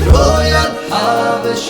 ሮያል ሓበሻ።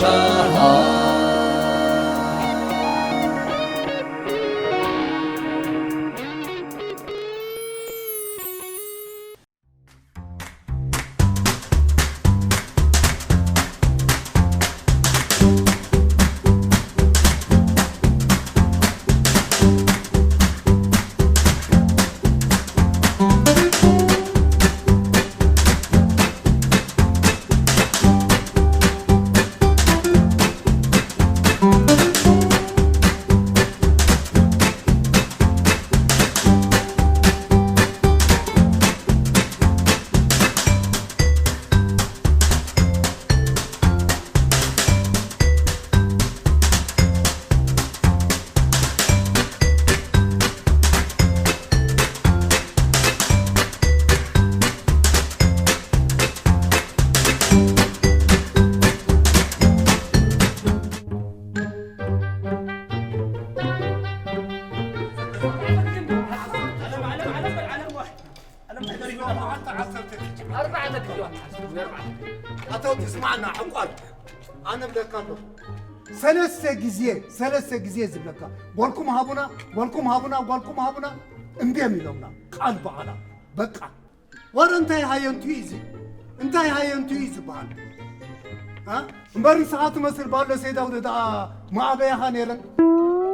ኣታ ትስማዕና ዕቋር ኣነ ብለካ ኣለኹ። ሰለስተ ግዜ ሰለስተ ግዜ ዝብለካ ጓልኩም ሃቡና ጓልኩም ሃቡና ጓልኩም ሃቡና እምብዮም ኢሎምና ቃል በዓላ በቃ። ዋረ እንታይ ሃየንቱ እዩ እዚ እንታይ ሃየንቱ እዩ ዝበሃል? እ? እምበር ንስኻ ትመስል ባሎ ሰይዳውደ ደኣ መኣበያኻ ነይረን።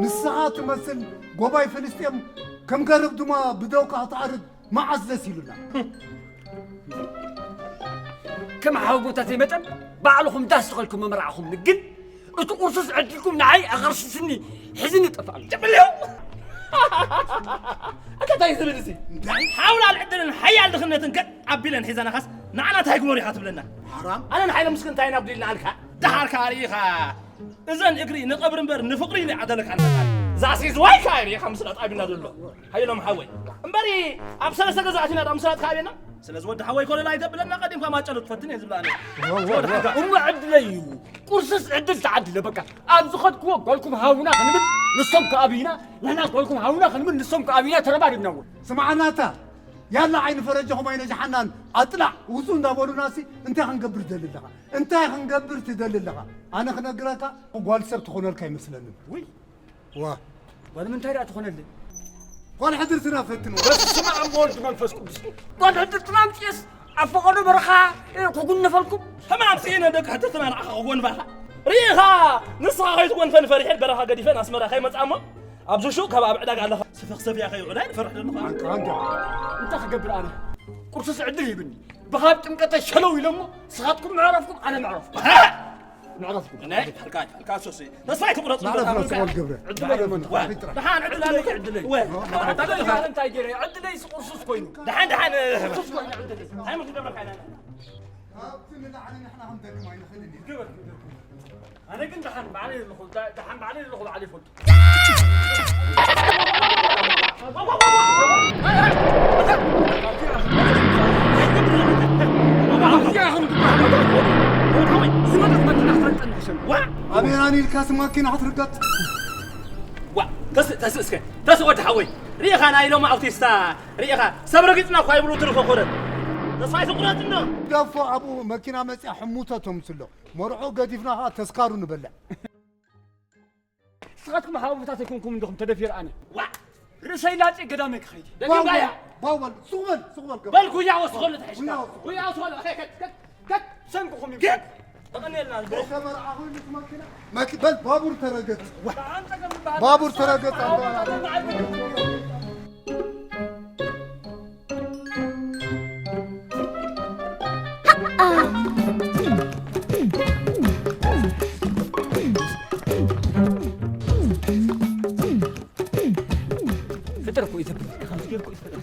ንስኻ ትመስል ጎባይ ፍልስጤም ከም ገረብ ድማ ብደውካ ክትኣርግ መዓስ ደስ ኢሉና? ከም ሓወቦታተይ መጠን ባዕልኹም ዳስ ተኸልኩም መመርዓኹምኒ ግን እቲ ቁርሱስ ዕድልኩም ንዓይ ኣቐርሽስኒ ሒዝኒ ጠፍኣሉ። ጭብልዮ ኣከታይ ዝብል እዚ ሓውላል ዕድልን ሓያል ድኽነትን ገጥ ኣቢለን ሒዘናኻስ ንዓና እንታይ ግበሩ ኢኻ ትብለና? ሓራም ኣነ ንሓይለ ምስክ እንታይ ኢና ጉዲልና ኣልካ? ደሓርካ ርኢኻ እዘን እግሪ ንቐብሪ እምበር ንፍቕሪ ኢለ ዓደለካ ኣለካ። ዛሲ ዝዋይ ከኣ ርኢኻ ምስላ ጣቢና ዘሎ ሓይሎም ሓወይ እምበሪ ኣብ ሰለስተ ገዛእቲና ዳ ምስላ ትካቤና ስለዚ ወዲ ሓወይ ኮለል ኣይተብለና ቀዲምካ ማጨሎ ትፈትን እየ ዝብላ ኣነ። እሞ ዕድለይ እዩ። ቁርስስ ዕድል ተዓዲለ በቃ። ኣብ ዝኸድክዎ ጓልኩም ሃቡና ክንብል ንሶም ከኣብዩና፣ ንሕና ጓልኩም ሃቡና ክንብል ንሶም ከኣብዩና ተረባሪብና እውን። ስምዓናታ ያላ ዓይኒ ፈረጃኹም ኣይነጅሓናን ኣጥላዕ ውፁ እንዳበሉናሲ እንታይ ክንገብር ትደሊ ኣለኻ? እንታይ ክንገብር ትደሊ ኣለኻ? ኣነ ክነግረካ ጓል ሰብ ትኾነልካ ኣይመስለንን። ውይ ዋ ጓል ምንታይ ደኣ ትኾነለይ? ጓል ሕድርትና ፈትንዋ። በስመ ኣብ ወወልድ መንፈስ ቅዱስ። ጓል ሕድርትና ኣምፅኤስ ኣብ ፈቐዶ በረኻ ክጉነፈልኩም። ሕማም ስኢነ ደቂ ሕድርትና ንዓኻ ክጎንፋኻ ርኢኻ ንስኻ ከይትጎንፈኒ ፈሪሐ በረኻ ገዲፈ ንኣስመራ ከይመፅኣ እሞ ኣብዚ ሹቕ ካብ ኣብ ዕዳጋ ኣለኻ ስፈኽሰፍያ ከይውዕላ ይፈርሕ ዘለኹ። ኣንቃ ኣንቃ። እንታይ ክገብር ኣነ? ቁርስስ ዕድል ሂብኒ። ብኻብ ጥምቀተ ሸለው ኢሎሞ ንስኻትኩም መዕረፍኩም ኣነ መዕረፍኩም። መዕረፍኩም። ናይ ሓልካ ሓልካ ሶሲ ተስፋ ኣይትቁረጽ። መዕረፍ ነው ሰወል ገብረ። ዕድል ኣይኮነን። ደሓን ዕድል ኣለካ ዕድለይ። እንታይ ገይረ ዕድለይ ቁርሱስ ኮይኑ። ደሓን ደሓን ቁርሱስ ኮይኑ ዕድለይ። እንታይ ምን ክገብረካ ኢና? ካብቲ ንላዕሊ ንሕና ክንደግም ኣይንኽእልን ኢና። ኣነ ግን ደሓን ባዕለይ ዘለኹ ደሓን ባዕለይ ዘለኹ ባዕለይ ይፈልጡ። ኣበየናን ኢልካስ ማኪና ክትርገጥ? ዋ ተስእ ተስእ እስከ ተስእ ወዲ ሓወይ ርኢኻ ናይ ሎም ኣውቲስታ ርኢኻ ሰብ ረጊፅና እኳ ይብሉ ትርፎ ኮረት ተስፋ ኣይትቁረፅ እንዶ። ደፎ ኣብኡ መኪና መፅያ ሕሙቶ ተምስሎ መርዖ ገዲፍና ከዓ ተስካሩ ንበልዕ። ንስኻትኩም ሓወቦታት ኣይኮንኩም እንዲኹም ተደፊረ ኣነ። ዋእ! ርእሰይ ላጽየ ገዳመይ ክኸይድ እየ። ደጊም ባያ! ባው በል፣ ሱቕ በል፣ ሱቕ በል፣ ገባ። በል ጉያ ወስኸሉ ተሒዝካ። ጉያ ወስኸሉ። ጉያ ወስኸሉ። ከት፣ ከት፣ ከት፣ ከት። ሰንኩኹም እዩ። ግን ተቐንየልና። ከመርዓ ኮይኑ እቲ መኪና። መኪ-፣ በል፣ ባቡር ተረገጽ። ባቡር ተረገጽ። ፍጥር እኮ እዩ ዘብል። ከምዚ ጌርኩ እዩ ዝፈጥር።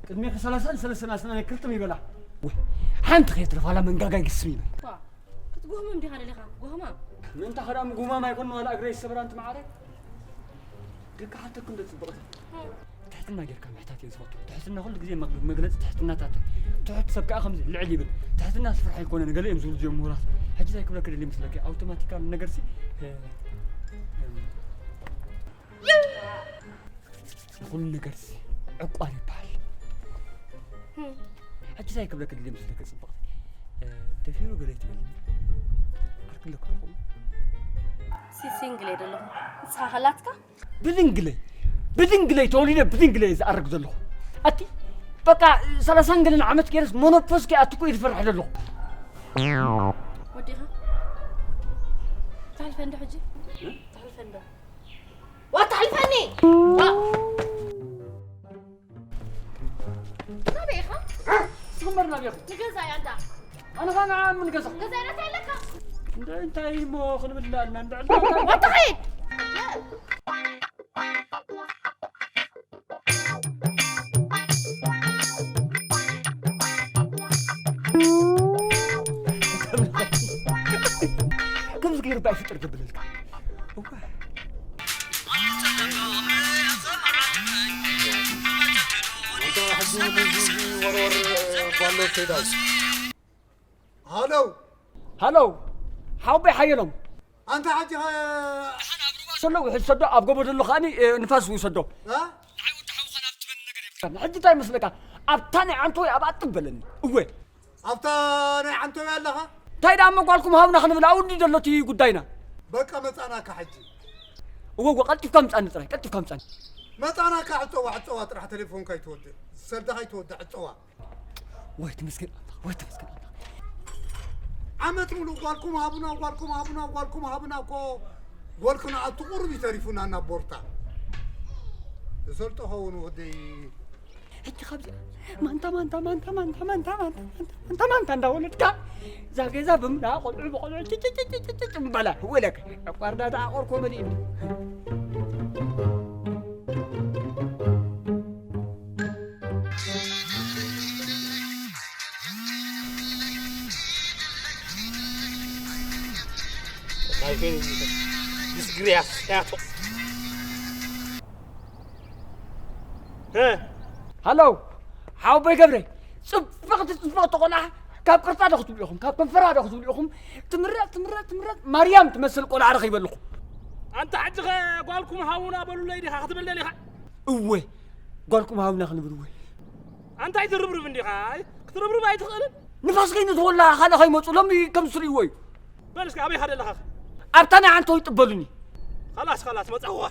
ቅድሜ ሰላሳን ሰለስተን ኣስናነ ክልተ ይበላ። ወይ፣ ሓንቲ ከየትረፋላ መንጋጋ ይግስም ይበል። ዋ፣ ክትጉህምም ዲኻ ደሊኻ? ጉህማም። ምእንታ ኸዳም ጉህማም ኣይኮን ዋላ እግረይ ዝሰበራ ኣንቲ መዓረይ። ግን ክሓተኩም ዶ ጽቡቕ? ትሕትና ጌርካ ምሕታት እየ ዝፈቱ። ትሕትና ኩሉ ግዜ መግ-፣ መግለጺ ትሕትናታት። ትሑት ሰብ ከኣ ከምዚ ልዕል ይብል። ትሕትና ስፍራሕ ኣይኮነን፣ ገለ እዮም ዝብሉ እዚኦም ምሁራት። ሕጂ እንታይ ክብለኪ ደልየ መስለኪ? ኣውቶማቲካል ነገርሲ፣ እ፣ እ፣ ኩሉ ነገርሲ ዕቋር ይበሃል። ሕጂ እንታይ ክብለኪ ድልየ መስለኪ ጽብቕቲ? እ፣ ደፊሩ ገለ ይትበልኒ። ዓርኪ ኣለኪ ዶ ከምኡ? ሲ-፣ ሲንግል እየ ዘለኹ። ንስኻ ከላትካ? ብድንግለይ፣ ብድንግለይ ተወሊደ ብድንግለይ እየ ዝኣርግ ዘለኹ። ኣቲ በቃ ሰላሳን ገለን ዓመት ገይረስ ሞኖፖዝ ከይኣቱ እኮ እየ ዝፈርሕ ዘለኹ። ወዲኻ? ተሕልፈ እንዶ ሕጂ? ተሕልፈ እንዶ? ዋ፣ ተሕልፈኒ! ዋ! ናበይ ኢኻ? ስግመር ናበይ ኢኹ? ንገዛ እያ እንዳ። ኣነ ኸኣ ንዓ ምን ገዛ? ገዛ እያ እንታይ ኣለካ? እንደ እንታይ እሞ ክንብል ኣለና፣ እንደ ዕልታ እንታይ? ወጥኺ! ከምዚ ገይሩ ባይ ፍጥር ክብለልካ። እዋ። ኣንታ ሕጂ ምንዚ ወርወር ጓሎ ከይዳ። ሃሎ። ሃሎ። ሓወቦይ ሓየሎም። ኣንታ ሕጂ ኸ- ዘሎ ውሕድ ሰዶ ኣብ ጎቦ ዘሎ ከኣኒ፣ እ፣ ንፋስ ዝውሰዶ። እ? ንዓይ ወዲ ሓውኻ ናብ ትበል ነገር የብልካን። ሕጂ እንታይ መስለካ? ኣብታ ናይ ዓንተወይ ኣብኣ ጥብ በለኒ። እወ። ኣብታ ናይ ዓንተወይ ኣለኻ? እንታይ ደኣ እሞ ጓልኩም ሃብና ክንብል ኣብኡ እንዲ ዘሎ እቲ ጉዳይና። በቃ መጻናካ ሕጂ። እወ፣ እወ፣ ቀልጢፍካ ምጻኒ ጥራይ፣ ቀልጢፍካ ምጻኒ። መጻናካ ዕጸዋ፣ ዕጸዋ ጥራሕ ተሌፎንካ ይትወድእ። ሰልዳኻ ይትወድእ፣ ዕጸዋ። ወይ ተመስገን ኣምላኽ፣ ወይ ተመስገን ኣምላኽ። ዓመት ሙሉእ ጓልኩም ሃቡና፣ ጓልኩም ሃቡና፣ ጓልኩም ሃቡና እኮ ጎል ክንኣቱ ቁሩብ እዩ ተሪፉና ናብ ቦርታ። ዝሰልጦ ኸውን ወደይ። ሕጂ ካብዚኣ ማንታ፣ ማንታ፣ ማንታ፣ ማንታ፣ ማንታ፣ ማንታ፣ ማንታ፣ ማንታ፣ ማንታ እንዳወለድካ እዛ ገዛ ብምልኣ ቆልዑ ብቆልዑ ጭጭጭጭጭጭ ምባላ ወለክ ዕቋርዳ ተዓቆርኮ መሊእኒ። ናይ ፌን ዲስግሪያስ ያቶ። እ። ሃሎ፣ ሓወቦይ ገብረ፣ ጽብቕቲ፣ ጽብቕቲ ቆልዓ፣ ካብ ቅርጻ ዶ ክትብሉ ኢኹም? ካብ ከንፈራ ዶ ክትብሉ ኢኹም? ትምረጽ፣ ትምረጽ፣ ትምረጽ፣ ማርያም ትመስል ቆልዓ ረኺበ ኣለኹ። ኣንታ ሕጂ ኸ ጓልኩም ሃቡና በሉለይ ዲኻ ክትብል ደሊኻ? እወ፣ ጓልኩም ሃቡና ክንብል እወ። ኣንታ ኣይትርብርብ እንዲኻ፣ ኣይ፣ ክትርብርብ ኣይትኽእልን። ንፋስ ከይንትወላ ካልእ ከይመጹ ሎሚ ከም ዝትርእይዎ እዩ። በል እስከ ኣበይ ኸደ ኣለኻ? ኣብታ ናይ ዓንተወይ ጥበሉኒ። ኸላስ፣ ኸላስ፣ መጻኹኻ።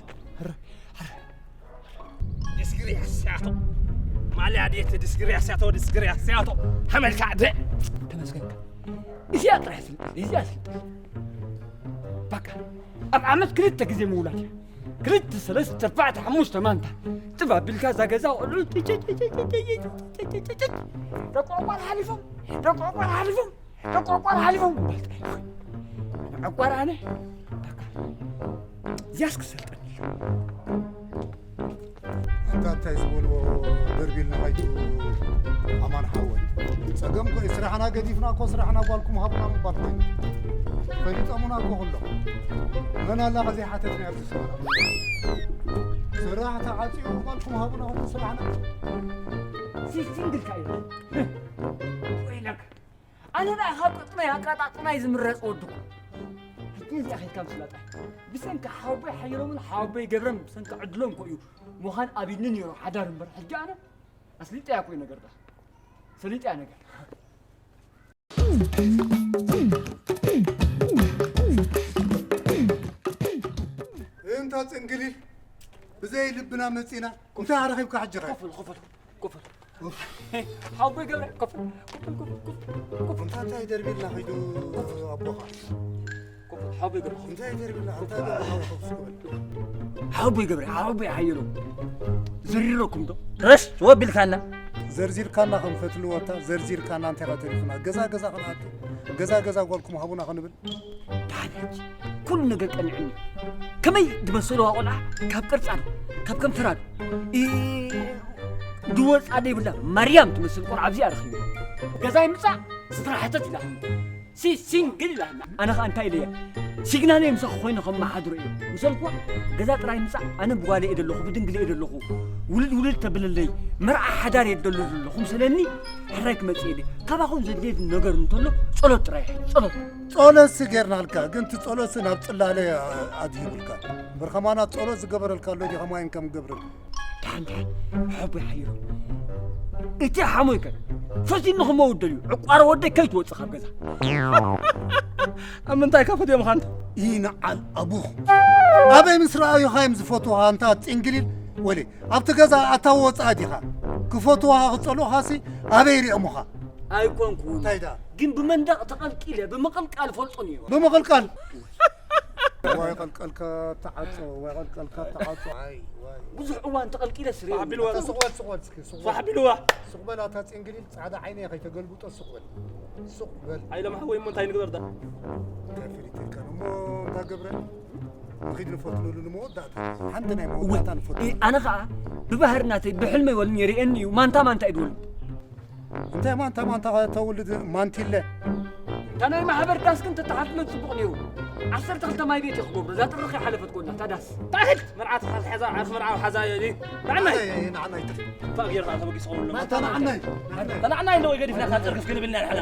ዲስግሪያስያቶ። ማልያ ዴት ዲስግሪያስያቶ፣ ዲስግሪያስያቶ። ሓመልካ ደ-፣ ተመስገንካ። እዚኣ ጥራሕ ስልጣን፣ እዚኣ ስልጣን። በቃ፣ ኣብ ዓመት ክልተ ግዜ ምውላድ እያ። ክልተ፣ ሰለስተ፣ ኣርባዕተ፣ ሓሙሽተ ማንታ። ጥብ ኣቢልካ እዛ ገዛ ቆልዑ፣ ደቂ ዕቋር ሓሊፎም፣ ደቂ ዕቋር ሓሊፎም። ዕቋር ሓሊፎም። ዕቋር ኣነ። እዚያስ ክሰልጠን። ኣንታ እንታይ ዝበልዎ ደርቢልና ከይዱ ኣማን ሓወይ። ጸገም እኮ እዩ። ስራሕና ገዲፍና እኮ ስራሕና ጓልኩም ሃቡና ምባል ኮይኑ። ፈሊጦሙና እኮ ኩሎም። መን ኣላ ከዘይሓተትና ኣብዚ ስራሕና? ስራሕ ተዓጽዩ ጓልኩም ሃቡና ኩሉ ስራሕና። ሲ-፣ ሲንግልካ እዩ። ወይለክ። ኣነ ደኣ ካብ ቅጥነይ ኣቃጣጥናይ ዝምረጽ ወድኩ። ሕጂ እዚኣ ኸይድካ ምስላጣይ። ብሰንኪ ሓወቦይ ሓየሎምን ሓወቦይ ገብረን ብሰንኪ ዕድሎም እኮ እዩ ምዃን ኣቢኒ ነይሩ ሓዳር እምበር፣ ሕጂ ኣነ ኣስሊጠያ እኮ እዩ ነገር ደኣ። ሰሊጠያ ነገር። እንታ ጽንግሊል ብዘይ ልብና መጺና፣ እንታይ ኣረኺብካ ሕጂ ኸ? ኮፍ በል፣ ኮፍ በል፣ ኮፍ በል። ሓወቦይ ገብረ፣ ኮፍ በል፣ ኮፍ በል፣ ኮፍ በል፣ ኮፍ በል፣ ኮፍ በል። እንታይ፣ እንታይ ደርቢልና ኸይዱ ኣቦኻ? ኮፍ በል፣ ሓወቦይ ገብረ። እንታይ ደርቢልና? እንታይ ደርቢልና? ኮፍ በል። ሓወቦይ ገብረ፣ ሓወቦይ ሓየሎም። ዘሪረኩም ዶ? ረሽ ወቢልካና። ዘርዚርካና ከም ፈትልወታ፣ ዘርዚርካና እንታይ ኸ ተሪፉና? ገዛ ገዛ ኸነኣቱ፣ ገዛ ገዛ ጓልኩም ሃቡና ኸንብል? ደሓን ሕጂ ኩሉ ነገር ቀኒዑኒ። ከመይ ዝመሰልዋ ቆልዓ ካብ ቅርጻ ዶ፣ ካብ ከንፈራ ዶ፣ እ፣ ድወጻ ደይብላ ማርያም ትመስል ቆልዓ ኣብዚኣ ረኺበ። ገዛይ ምጻእ ስራሕ ሕተት ኢላ። ሲ ሲንግል ኢላ። ኣነ ኸኣ እንታይ ኢለያ? ሲግናለይ ምሳኺ ኮይነ ከመሓድሮ እየ። ምሰልኩዋ ገዛ ጥራይ ምጻእ፣ ኣነ ብጓለይ እየ ደለኹ፣ ብድንግለይ እየ ደለኹ። ውልድ ውልድ ተብለለይ፣ መርዓ ሓዳር እየ ደሎ ዘለኹ። ምሰለኒ ሕራይ ክመጽእ እየ። ካባኹም ዘድልየኒ ነገር እንተሎ ጸሎት ጥራይ፣ ጸሎት። ጸሎትሲ ጌርናልካ፣ ግን እቲ ጸሎትሲ ናብ ጽላለ ኣድሂቡልካ። እምበር ከማና ጸሎት ዝገበረልካ ኣሎ ድዩ ከማይን ከም ገብረል? ሓቦይ ሓይሩ። እቲ ሓሞይ ከ ፈቲኑ ክመውት ደልዩ። ዕቋር ወደይ ከይትወጽእ ካብ ገዛ። ኣብ ምንታይ ከ ፈትዮም ኻንታ? ይንዓል ኣቡኽ። ኣበይ ምስ ረኣዩኻ እዮም ዝፈትዉኻ ኣንታ ጽንግሊል? ወለ ኣብቲ ገዛ ኣታ ወጻእ ዲኻ? ክፈትዉኻ ክጸልኡኻሲ ኣበይ ሪኦምኻ? ኣይኮንኩን። እንታይ ደኣ? ግን ብመንደቕ ተቐልቂለ ብምቕልቃል ፈልጦ ነይሩ። ብምቕልቃል? ዋይ ቀልቀልካ ተዓጾ፣ ዋይ ቀልቀልካ ተዓጾ። ኣይ፣ ዋይ። ብዙሕ እዋን ተቐልቂለ ስረ። ፋሕ ቢልዋ። ስቕ በል፣ ስቕ በል እስኪ፣ ስቕ በል። ፋሕ ቢልዋ። ስቕ በል ኣታ ጽንግሊል፣ ጻዕዳ ዓይነይ ከይተገልብጦ ስቕ በል። ስቕ በል። ኣይለም ሓወይ እሞ እንታይ ንግበር ደኣ? እንታይ ፈሊጥካ እሞ እንታይ ገብረ? ንኺድ ንፈትነሉ ንመወዳእታ። ሓንቲ ናይ እወ፣ መወዳእታ ንፈትነሉ። ኣነ ኸኣ ብባህሪ ናተይ ብሕልመይ ወልኒ ርእየኒ እዩ። ማንታ ማንታ እዩ ድወል። እንታይ ማንታ ማንታ ተውልድ ማንቲለ? እታ ናይ ማሕበር ዳስ ግን ተተሓትመት ጽቡቕ ነይሩ። ዓሰርተ ክልተ ማይ ቤት እዩ ክገብሮ። እዛ ጥሪ ከይሓለፈት ኮና፣ እታ ዳስ። ታሕት መርዓት ሓዛ፣ ዓርኪ መርዓ ሓዛ እዩ። ንዓናይ። ኣይ፣ ኣይ፣ ንዓናይ ትፍ። ፋቕ ጌርካ ተበጊስ ኸውን ማንታ ንዓናይ፣ ንዓናይ። ንዓናይ እንደው ገዲፍና ካብ ጽርግፍ ክንብል ኢና ንሕና።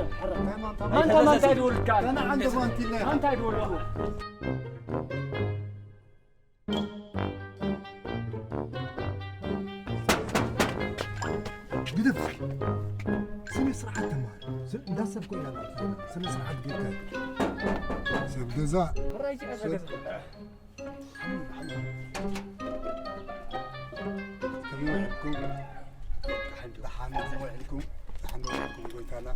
ማንታ ማንታ እዩ ድወልድ ከኣ። ንዓንዶ ማንቲለ። ማንታ እዩ ድወልድ። ግደፍ እስኪ። ስነ ስርዓት ተማሃር። ስ-፣ እንዳ ሰብ ኮይና ናት ዘላ። ስነ ስርዓት ጌርካ። ሰብ ገዛ። ሕራይ እዚኣ ሰብ ገዛ። ከመይ ውዒልኩም? ደሓን ውዒልኩም? ደሓን ውዒልኩም ጎይታና?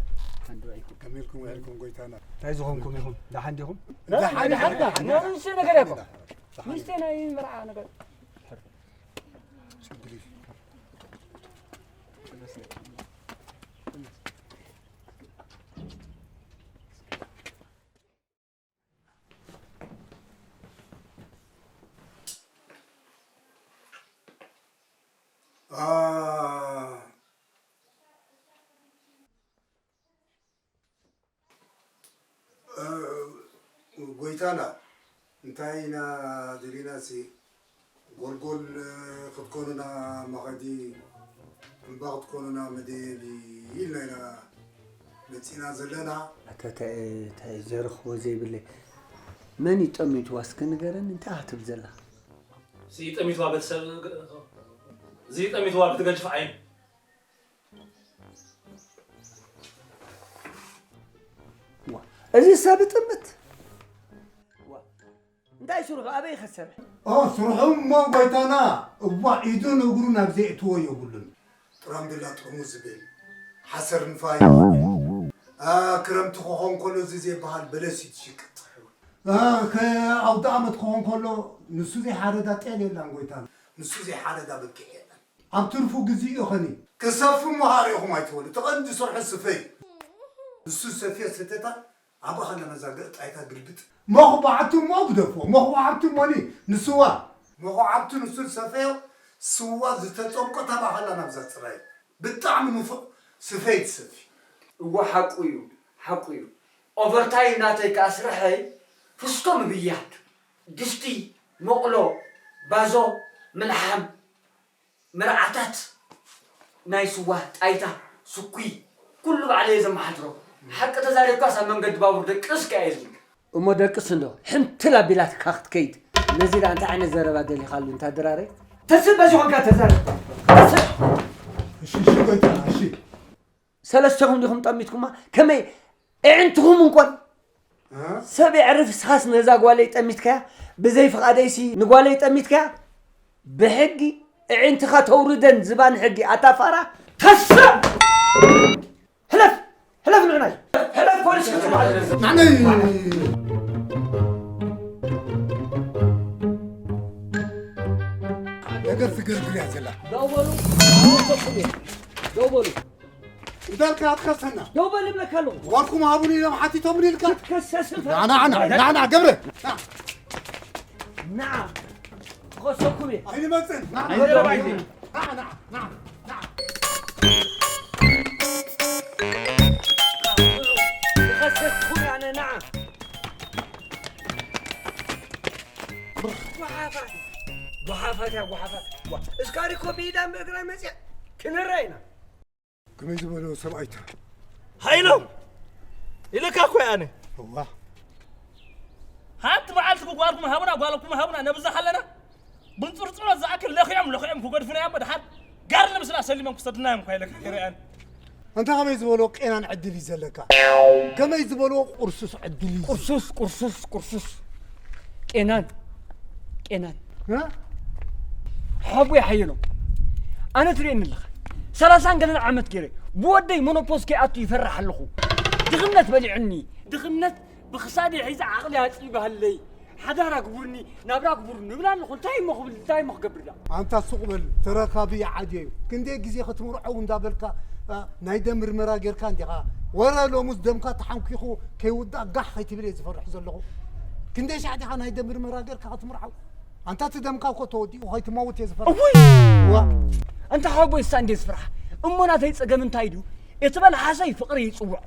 ከመይ ኢልኩም ውዒልኩም ጎይታና? እንታይ ዝኾንኩም ኢኹም? ደሓን ዲኹም? ደሓን፣ ደሓን፣ ደሓን። ንእሽቶ ነገር እኮ። ደሓን። ንእሽቶ ናይ መርዓ ነገር። ችግር የለም። አ፣ እ፣ ጎይታና፣ እንታይ ኢና ደሊናሲ፣ ጎልጎል ክትኮኑና መኸዲ፣ እምባ ክትኮኑና መደየቢ ኢልና ኢና መጺና ዘለና። ኣታ፣ ተ-፣ ተ-፣ ዘርኽቦ ዘይብለይ። መን እዩ ጠሚትዋ እስከ ንገረኒ፣ እንታይ ኢኻ ትብል ዘለኻ? እዚ ጠሚትዋ በቲ ሰብ፣ እዚ ጠሚትዋ በቲ ገጅፍ ዓይኑ። ዋ፣ እዚ ሰብ ጥምት። ዋ፣ እንታይ ስርሑ? ኣበይ ይኸሰብ? ኦ፣ ስርሑ እሞ ጎይታና፣ እዋ፣ ኢዱን እግሩን ኣብ ዘየእትዎ የብሉን። ጥራምብላ ጥርሙዝ ዝብል፣ ሓሰር ንፋይ፣ ኣ፣ ክረምቲ ክኾን ከሎ እዚ ዘይበሃል በለስ እዩ ትሽቅጥ። ኣ፣ ከ-፣ ኣውደ ዓመት ክኾን ከሎ ንሱ ዘይሓረዳ ጤል የላን ጎይታና። ንሱ ዘይሓረዳ በጊዕ የለን። ኣብ ትርፉ ግዜ እዩ ኸኒ። ክሰፉ እሞ ሃሪኹም ኣይትበሉ። እቲ ቀንዲ ስርሑ ስፈ እዩ። ንሱ ሰፍዮ ሰተታ ኣብ ኣኸላ መዛግዕ ጣይታ ግልብጥ። መኹባዕቱ እሞ ግደፎ። መኹባዕቱ እሞኒ ንስዋ። መኹዓብቱ ንሱ ዝሰፈዮ ስዋ ዝተጸምቆ ታባኸላ ናብዛ ጽራይ። ብጣዕሚ ንፉዕ ስፈይ ትሰፊ። እወ ሓቁ እዩ፣ ሓቁ እዩ። ኦቨርታይም ናተይ ከኣ ስርሐይ ፍስቶ ምብያድ፣ ድስቲ፣ መቑሎ፣ ባዞ፣ ምልሓም፣ መርዓታት፣ ናይ ስዋ፣ ጣይታ፣ ስኩይ፣ ኩሉ ባዕለይ እየ ዘመሓድሮ። ሓቂ ተዛሪብካስ ኣብ መንገዲ ባቡር ደቅስ ከኣ የድልዩ። እሞ ደቅስ እንዶ፣ ሕንትል ኣቢላትካ ክትከይድ። ነዚ ደኣ እንታይ ዓይነት ዘረባ ደሊኻሉ እንታ ድራረይ? ተስእ በዚ ኾንካ ተዛረብ። ተስእ። እሺ፣ እሺ፣ ጎይታ፣ እሺ። ሰለስተኹም ዲኹም ጠሚትኩማ? ከመይ ኣዒንትኹም እንኮን? እ? ሰብ የዕርፍ፣ ንስኻስ ነዛ ጓለይ ጠሚትካያ? ብዘይ ፍቓደይሲ ንጓለይ ጠሚትካያ? ብሕጊ ኣዒንትኻ ተውርደን ዝባን ሕጊ ኣታ ፋራ። ተስእ! ሕለፍ! ሕለፍ ንዕናይ! ሕለፍ ፖሊስ ክትበሃል! ንዕናይ! ነገር ትገርግር እያ ዘላ። ደው በሉ! ደው በሉ! እንዳልካ ኣትከሰና። ደው በል እብለካ ኣለኹ። ዋልኩም ሃቡኒ ኢሎም ሓቲቶም ኢልካ። ክትከሰስ እንተ- ና፣ ና፣ ና፣ ና፣ ና፣ ገብረ። ና። ና። ክኸሰኩም እየ። ኣይንመጽን። ና፣ ና። ኣይዘረባ ኣይዘ- ና፣ ና፣ ና፣ ና። ክኸሰኩም እየ ኣነ፣ ና። ጓሓፋት። ጓሓፋት እያ፣ ጓሓፋት። ዋ፣ እስካሪኮ ብኢዳን ብእግራን መጽያ ክንረኣይ ኢና። ከመይ ዝበለ ሰብኣይ ትረ? ሃይሎም! ኢለካ እኮ እየ ኣነ። እዋ። ሓንቲ መዓልቲ ጓልኩም ሃቡና፣ ጓልኩም ሃቡና ነብዛ ከለና፣ ብንጽርጽሮ ዝኣክል ለኺዖም ለኺዖም ክገድፉና እዮም። ደሓር ጋር ንምስላ ሰሊሞም ክሰዱና እዮም እኳ ኢለ ከይረኣን። ኣንታ ከመይ ዝበሎ ቄናን ዕድል እዩ ዘለካ? ከመይ ዝበሎ ቁርሱስ ዕድል እዩ? ቁርሱስ፣ ቁርሱስ፣ ቁርሱስ። ቄናን፣ ቄናን። እ? ሓቦይ ሓየሎም። ኣነ ትርእየኒ ኣለኻ። ሰላሳን ገለን ዓመት ገይረ። ብወደይ ሞኖፖዝ ከይኣቱ ይፈርሕ ኣለኹ። ድኽነት በሊዑኒ። ድኽነት ብኽሳደይ ሒዘ ዓቕሊ ኣጽቢባሃለይ። ሓዳር ኣግቡርኒ፣ ናብራ ኣግቡርኒ እብል ኣለኹ። እንታይ እሞ ክብል፣ እንታይ እሞ ክገብር ደኣ? ኣንታ ሱቕ በል፣ ተረካቢ ይዓድዮ እዩ። ክንደይ ግዜ ክትምርዖ እንዳበልካ፣ እ፣ ናይ ደም ምርመራ ጌርካ እንዲኻ። ወረ ሎሙስ ደምካ ተሓንኪኹ ከይውዳእ ጋሕ ከይትብል እየ ዝፈርሕ ዘለኹ። ክንደይ ሻዕ ዲኻ ናይ ደም ምርመራ ጌርካ ክትምርዓው? ኣንታ እቲ ደምካ እኮ ተወዲኡ ከይትመውት እየ ዝፈርሕ። እውይ! ዋ! ኣንታ ሓወቦይ እሳ እንዴ ዝፍርሓ። እሞ ናተይ ጸገም እንታይ ድዩ? እቲ መልሓሰይ ፍቕሪ ይጽውዕ።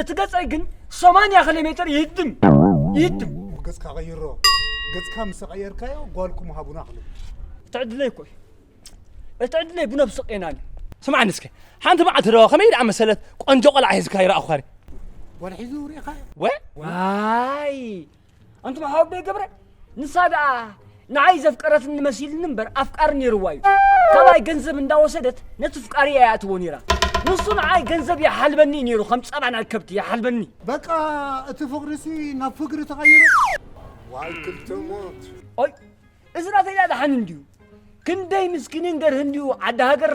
እቲ ገጸይ ግን ሰማንያ ኪሎ ሜትር ይህድም። ይህድም። ገጽካ ቀይሮ። ገጽካ ምስ ቀየርካዮ ጓልኩም ሃቡና ክብል። ትዕድለይ እኮ እዩ። እቲ ዕድለይ ብነብሱ ቄናን እዩ። ስምዓኒ እስከ፣ ሓንቲ መዓልቲ ዶ ከመይ ደኣ መሰለት ቆንጆ ቆልዓ ሒዝካ ይረኣኹኻ ሪ? ጓል ሒዙ ርኢኻዮ? ወ? ዋይ! ኣንቱም ሓወቦይ ገብረ፣ ንሳ ደኣ ንዓይ ዘፍቀረትኒ መሲልኒ እምበር ኣፍቃሪ ነይርዋ እዩ። ካባይ ገንዘብ እንዳወሰደት ነቲ ፍቃሪ እያ ኣትዎ ነይራ። ንሱ ንዓይ ገንዘብ ይሓልበኒ እዩ ነይሩ፣ ከም ጸባ ናይ ከብቲ ይሓልበኒ። በቃ እቲ ፍቕሪሲ ናብ ፍግሪ ተቐይሩ። ዋይ ክልተ ሞት። ኦይ፣ እዚ ናተይ ደኣ ደሓን እንድዩ። ክንደይ ምስኪንን ገርህን ድዩ ዓዲ ሃገር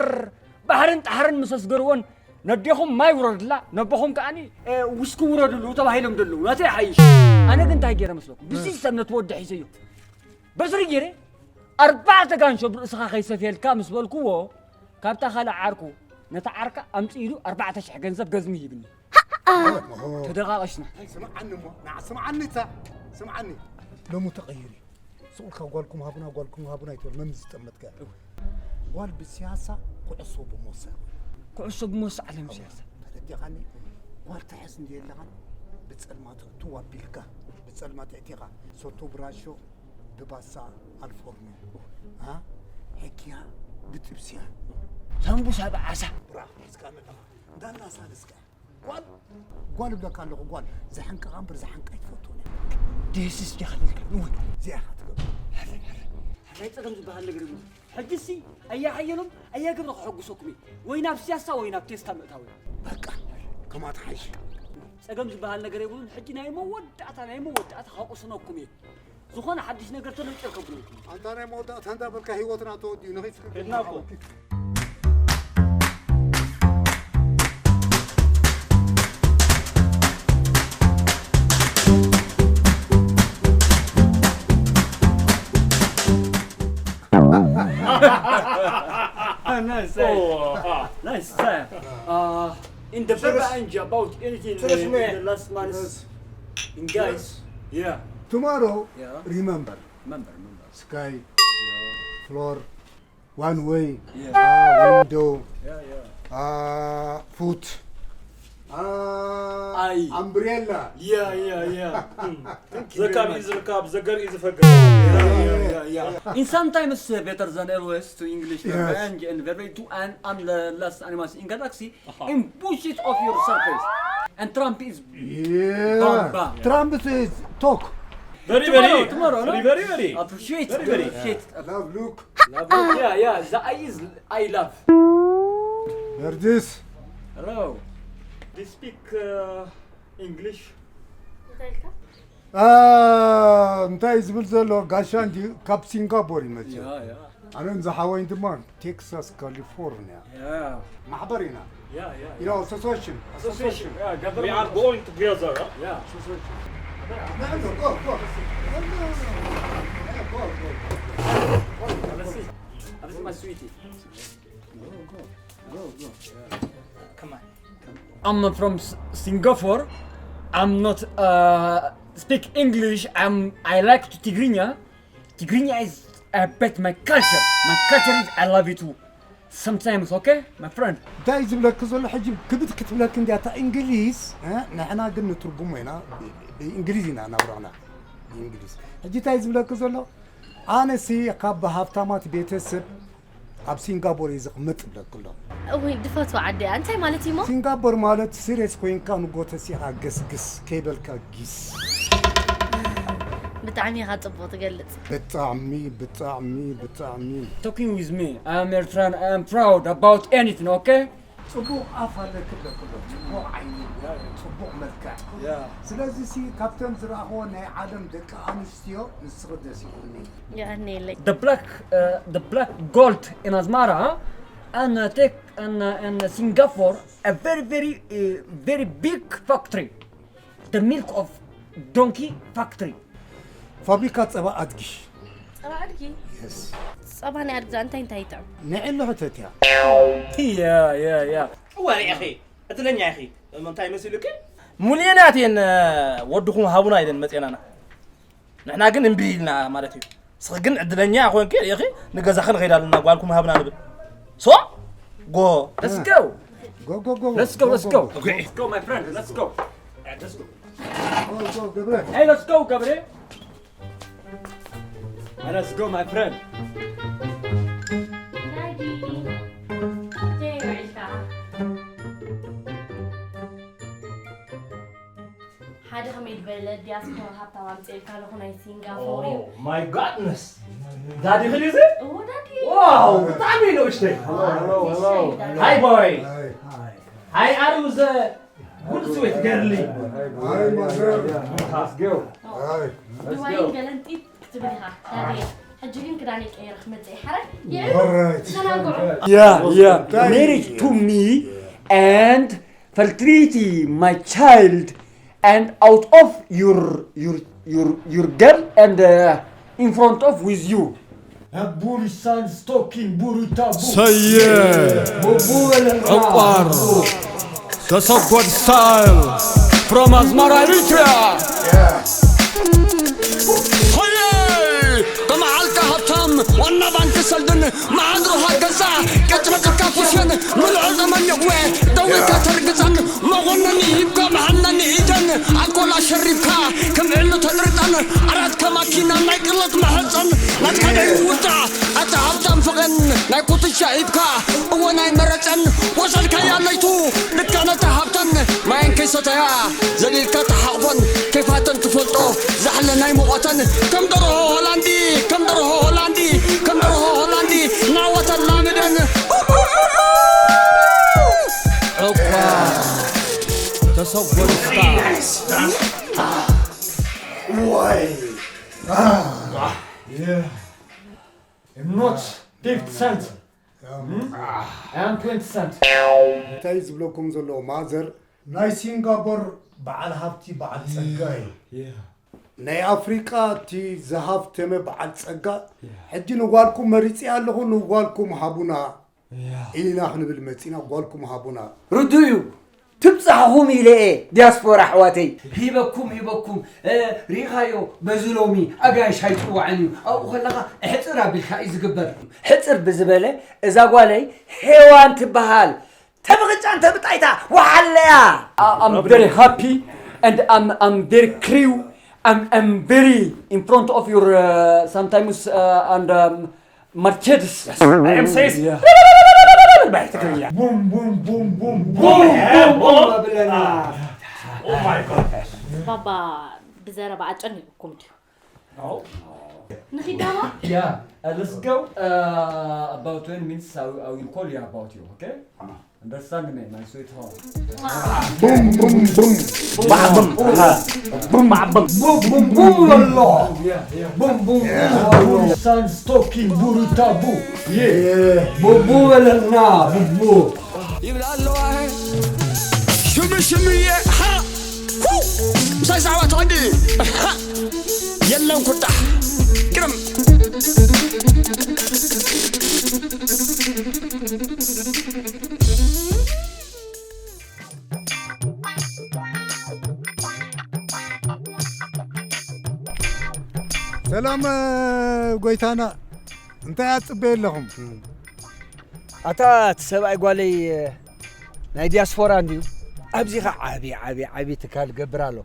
ባሕርን ጣሕርን ምስ ኣስገርዎን ነዴኹም ማይ ውረድላ፣ ነቦኹም ከኣኒ፣ እ፣ ውስኪ ውረድሉ ተባሂሎም ዘለዉ። ናተይ ይሓይሽ። ኣነ ግን እንታይ ገይረ መስለኩም? ብዚ ሰብ ነቲ ወዲ ሒዘዮ። በትሪ ገይረ ኣርባዕተ ጋንሾ ብርእስኻ ከይሰፍየልካ ምስ በልኩዎ፣ ካብታ ካልእ ዓርኩ ነታ ዓርካ ኣምጽእ ኢሉ ኣርባዕተ ሽሕ ገንዘብ ገዝሚ ሂብኒ። ተደቓቐሽና። ስምዓኒ እሞ፣ ንዓ ስምዓኒ እታ፣ ስምዓኒ። ሎሚ ተቐይሩ እዩ። ስቕ ኢልካ ጓልኩም ሃቡና፣ ጓልኩም ሃቡና ኣይትበል፣ መን ዝጠመትካ? እው። ጓል ብስያሳ፣ ኩዕሶ ብሞሳ። ኩዕሶ ብሞሳ ዓለም ስያሳ። ተረዲኻኒ? ጓል ትሕዝ እንድየ ኣለኻን፣ ብጸልማት እትው ኣቢልካ፣ ብጸልማት ኣእቲኻ፣ ሶቶ ብራሾ፣ ብባሳ ኣልፎርኖ፣ አ? ሕክያ ብጥብስያ። ሳምቡሳ ብዓሳ። ብራኽ፣ እስካ መጣ። እንዳናሳልስካ። ጓል፣ ጓል እብለካ ኣለኹ፣ ጓል። ዝሕንቅቓ እምበር ዝሓንቃ ኣይትፈቱን እያ። ደስስ ዲኻ ልልካ? እወ። እዚኣ ኢኻ ትገብር። ሕራይ፣ ሕራይ፣ ሕራይ ጸገም ዝበሃል ነገር የብሉን። ሕጂሲ ኣያ ሓየሎም፣ ኣያ ገብረ ክሐጉሰኩም እየ። ወይ ናብ ስያሳ ወይ ናብ ቴስታ ምእታው እየ። በቃ፣ ከምኣ ትሓይሽ። ጸገም ዝበሃል ነገር የብሉን። ሕጂ ናይ መወዳእታ፣ ናይ መወዳእታ ከቑስነኩም እየ። ዝኾነ ሓድሽ ነገር ተሎ ጨር ከብለኩም። ኣንታ ናይ መወዳእታ እንዳበልካ ህይወትና ተወዲኡ፣ ንኺድ እስኪ። ሄድና እኮ። Ah, nice, eh? Oh, ah. Nice, eh? Uh, in the Trust. Berba Angie about anything, Trust uh, me. In the last months. Yes. In guys, yeah. Tomorrow, yeah. Remember. Remember, remember. Sky, yeah. Floor, one way, yeah. Uh, window, yeah, yeah. Uh, foot, uh, I. Umbrella. Yeah, yeah, yeah. Mm. Thank you very much. Zakab is Rakab, Zagar is Fagar. Yeah, yeah, yeah, yeah. In sometimes, uh, better than always to English, yes. Verb and, and verb two, and, and the last animals in galaxy. Aha. In bullshit of your surface. And Trump is yeah. Bam, bam. Trump is talk. Very, tomorrow, very, tomorrow, no? Very, very, very. Appreciate, very, very. Appreciate. Yeah. Love, look. Love, look. Yeah, yeah. The I is I love. There this. Hello. Do you speak uh, English? እንታይ ኢልካ? አ፣ እንታይ ዝብል ዘሎ ጋሻ እንዲ ካብ ሲንጋፖር ይመጽእ። ያ፣ ያ። ኣነን ዝሓወይን ድማ ቴክሳስ ካሊፎርኒያ። ያ። ማሕበር ኢና። ያ፣ ያ፣ ያ። You know, association. Association. Association. Yeah, we are going together, huh? Yeah. Association. No, no, go, go. No, no, no, no. Yeah, go, go, go. Let's see. Let's see my sweetie. Go, go. Go, go. Come on. I'm from S- Singapore. I'm not uh, speak English. I'm I like to Tigrinya. Tigrinya is a bit my culture. My culture is I love it too. Sometimes, okay, my friend. እንታይ ዝብለክ ዘሎ ሕጂ ክብድ ክትብለክ እንዲያ እታ እንግሊዝ እ? ንሕና ግን ንትርጉሞ ኢና ብ- ብእንግሊዝ ኢና ናብራና ብእንግሊዝ ሕጂ እንታይ ዝብለክ ዘሎ ኣነሲ ካብ ሃብታማት ቤተሰብ ኣብ ሲንጋፖር እየ ዝቕመጥ ይብለክ ኣሎ እውይ ድፈቱ ዓደያ እንታይ ማለት እዩ ሞ ሲንጋፖር ማለት ሲሬስ ኮይንካ ንጎተሲኻ ገስግስ ከይበልካ ጊስ ብጣዕሚ ኢኻ ጽቡቕ ትገልጽ። ብጣዕሚ ብጣዕሚ ብጣዕሚ Talking with me, I am Eritrean, I am proud about anything, okay? ጽቡቕ ኣፍ ኣለኪ ብለክሎ ጽቡቕ ዓይኒ ጽቡቕ መልክዕ ስለዚ ሲ ካብተን ዝረኣኽዎ ናይ ዓለም ደቂ ኣንስትዮ ንስኺ ደስ ይብልኒ የቐንየለይ። The black, uh, the black gold in Asmara, huh? And uh, take and, uh, and Singapore, a very very uh, very big factory, the milk of donkey factory. ፋብሪካ ጸባ ኣድጊ ጸባ ኣድጊ የስ ጸባ ናይ ኣድጊ እንታይ እንታይ ይጥዕም? ንዕሊ ሕተትያ Yeah, yeah, yeah. እወ ርኢኺ ዕድለኛ ኢኺ። እንታይ መሲሉኪ? ሙሉኤናት እየን ወድኹም ሃቡና ኢለን መፅኤናና። ንሕና ግን እምቢ ኢልና ማለት እዩ። ንስኺ ግን ዕድለኛ ኮንኪ ርኢኺ ንገዛኺ ንኸይድ ኣለና ጓልኩም ሃብና ንብል። ሶ ጎ Let's go. ጎ ጎ ጎ Let's go. Let's go. Let's go, my friend. Let's go. Let's go. ጎ ገብረ Hey, let's go, Gabriel. Let's go, my friend. ሓደ ከመይ ዝበለ ዲያስፖራ ሃብታም ኣምፅእልካ ኣለኹ ናይ ሲንጋፖር እዩ My goodness. ዳዲ ኽሊ እዚ? እዎ ዳዲ ዋው ብጣዕሚ ንእሽተይ። Hi boy. Hi are you the good sweet girl? ኣይ ማዘር Let's go. ኣይ ድዋይ ገለንጢት ክትብል ኢኻ ዳዲ ሕጂ ግን ክዳነይ ቀይረ ክመፅእ ይሓረ Alright. ተናግዑ Yeah, yeah. Marriage to me and fertility my child and out of your your your your girl and uh, in front of with you. Buri sans talking buri tabu. ሰየ Bubu ዕቋር ተሰጎድ style from ኣስመራ ኤሪትሪያ ሆየ ብመዓልካ ሃብታም ዋና ባንክ ሰልድን መዓድሮኻ ገዛ ቀጭበጭካ ኩሽን ምልዑ ዘመን የህወ ደዊልካ ተርግፀን መኾነኒ ሂብካ መሃነኒ ኢደን ኣልኮል ኣሸሪብካ ከም ዕሉ ተጥርጠን ኣራትካ ማኪና ናይ ቅለት መሐፀን ናትካ ደይ ውጣ ኣታ ሃብታም ፍቐን ናይ ኩትሻ ሂብካ እወ ናይ መረፀን ወሰድካያ ለይቱ ልካ ነታ ሃብተን ማየን ከይሰተያ ዘሊልካ ተሓቕፈን ከይፋተን ትፈልጦ ዛሕለ ናይ ሙቐተን ከም ደርሆ ሆላንዲ ከም ደርሆ ሆላንዲ ከም ደርሆ ሆላንዲ ናወተን ላምደን ዕቋ ተሰጎድካ Why? Ah, yeah. I'm not fifty cent. Hmm? I am twenty cent. እንታይ ዝብለኩም ዘለዎ ማዘር ናይ ሲንጋፖር በዓል ሃብቲ በዓል ጸጋ እዩ። ናይ ኣፍሪቃ እቲ ዝሃፍተመ በዓል ጸጋ ሕጂ ንጓልኩም መሪጽ ኣለኹ ንጓልኩም ሃቡና ኢና ክንብል መጺና ጓልኩም ሃቡና ርዱእ እዩ ትብጻሕኹም ኢለ እየ ዲያስፖራ ኣሕዋተይ ሂበኩም ሂበኩም እ፣ ሪኢኻዮ በዚ ሎሚ ኣጋይሽ ኣይፅዋዕን እዩ ኣብኡ ከለኻ ሕፅር ኣቢልካ እዩ ዝግበር ሕፅር ብዝበለ እዛ ጓለይ ሄዋን ትበሃል ተብቕጫ እንተ ብጣይታ ወሓለያ I- I'm very happy and I'm, I'm very crew. I'm, I'm very in front of your uh, sometimes uh, and um, Mercedes. I am says yeah. Boom, boom, boom, boom, Boom, boom. boom, boom. Oh my god. ባባ ብዘረባ ኣጨኒቕኩም ድዩ ንኺዳማ Yeah, uh, let's go. Uh, about twenty minutes, I, will- I will call you about you, okay? Understand me, my sweetheart. ቡም ቡም ቡም ባዕብም ቡም ባዕብም Boom, boom, boom, Allah. Yeah, yeah. Boom, boom, boom, boom. Sans talking, buru tabu. Yeah. Bubu, Allah, bubu. ይብላ ኣለዋ ሽምሽምየ ሓ ምሳይ ዛዕባ ተቐዲ የለን ቁጣ ግርም ሰላም ጎይታና እንታይ ኣጽበየ ኣለኹም ኣታ እቲ ሰብኣይ ጓለይ ናይ ዲያስፖራ እንድዩ ኣብዚኻ ዓብዪ ዓብዪ ዓብዪ ትካል ገብር ኣሎ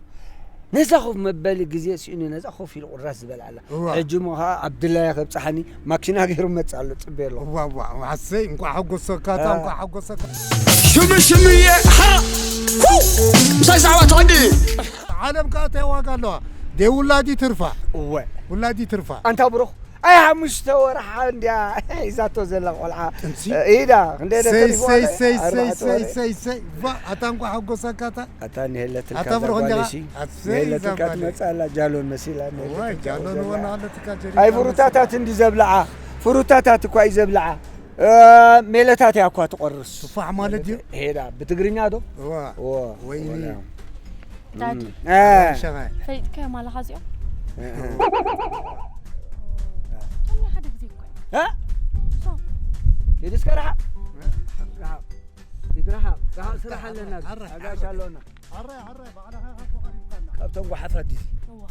ነዛ ኮፍ መበሊ ግዜ ስኢኑ ነዛ ኮፍ ኢሉ ቁራስ ዝበልዓላ ሕጂ እሞ ከዓ ኣብድላያ ከብፅሓኒ ማኪና ገይሩ መፅ ኣሎ ፅበ ኣሎ ዋዋዋ ሓሰይ እንኳዕ ሓጎሰካ እታ እንኳዕ ሓጎሰካ ሽምሽምየ ሓ ምሳይ ዛዕባ ተቐዲ ዓለም ከዓ እንታይ ዋጋ ኣለዋ ደይ ውላድ ይትርፋ። እወ ውላድ ይትርፋ። ኣንታ ብሩኽ ኣይ ሓሙሽተ ወርሓ እንድያ ሒዛቶ ዘላ ቆልዓ ጥንሲ? ኢዳ ክንደይ ሰይ ደተሪፍዋ ሰይ ኣለ? ሰይ ሰይ ኣርባዕተ ሰይ ወርሒ። ሰይ ሰይ ባ ኣታ እንኳ ሓጎሰካታ ኣታ ንሄለትልካ ኣታ ብሩኽ እንዲኻ ዛጓለሲ ኣሰይ ንሄለትልካ ዛጓለ ትመፅእ ኣላ ጃሎን መሲላ ንሄለትልካ ወይ ጃሎ ዘላ። ንወና ኣለትካ ጀሪ ኣይ ፍሩታታት እንዲ ዘብልዓ ፍሩታታት እኳ እዩ ዘብልዓ እ፣ ሜለታት እያ እኳ ትቆርስ ቱፋሕ ማለት ድዩ ሄዳ ብትግርኛ ዶ እዋ እዎ ወይኒ ዳዲ እ፣ ሸኸ ፈይጥካዮም ኣለኻ እዚኦም እ፣ እ። ከምኒ ሓደ ግዜ እኮ እ? ሂድ እስከ ርሓቕ ሂድ ርሓቕ ርሓቕ ስራሕ ኣለና ኣጋሽ ኣለና ካብቶም ጓሓፋት ድዩ እዋ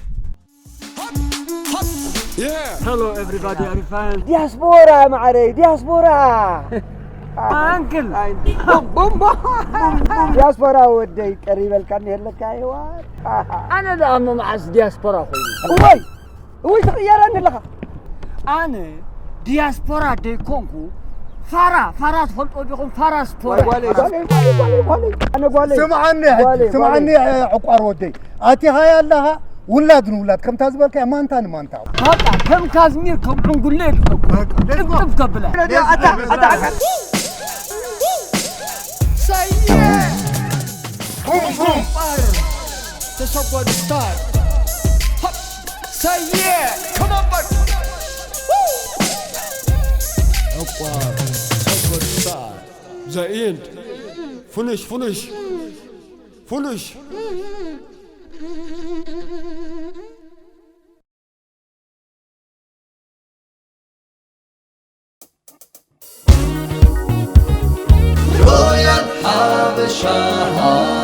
Hello everybody, Arifan. ዲያስፖራ ማዕረይ ዲያስፖራ Uncle. ዲያስፖራ ወደይ ቀሪበልካ እንሄለካ ይዋል ኣነ ደኣ መዓስ ዲያስፖራ ኮይኑ እወይ እወይ ትቕየረኒ ኣለኻ ኣነ ዲያስፖራ ደይኮንኩ ፋራ ፋራ ትፈልጦ ዲኹም ፋራ ስፖራ ኣነ ጓለይ ስምዓኒ ሕጂ ጓለይ፣ ስምዓኒ ዕቋር ወደይ ኣቲኻያ ኣለኻ ውላድ ንውላድ ከምታ ዝበልካያ ማንታ ንማንታ በቃ ከም ካዝሚር ከም ዕንጉሌ ድፈኩ ቅልጥፍ ከብላ ኣታ ኣታ ሰየ ቡም ቡም ተሰጎድ ስታር ሰየ ከመንበር ዕቋር ሰጎድ ስታር ዘኢንድ ፍኑሽ ፍኑሽ ፍኑሽ Royal Habesha.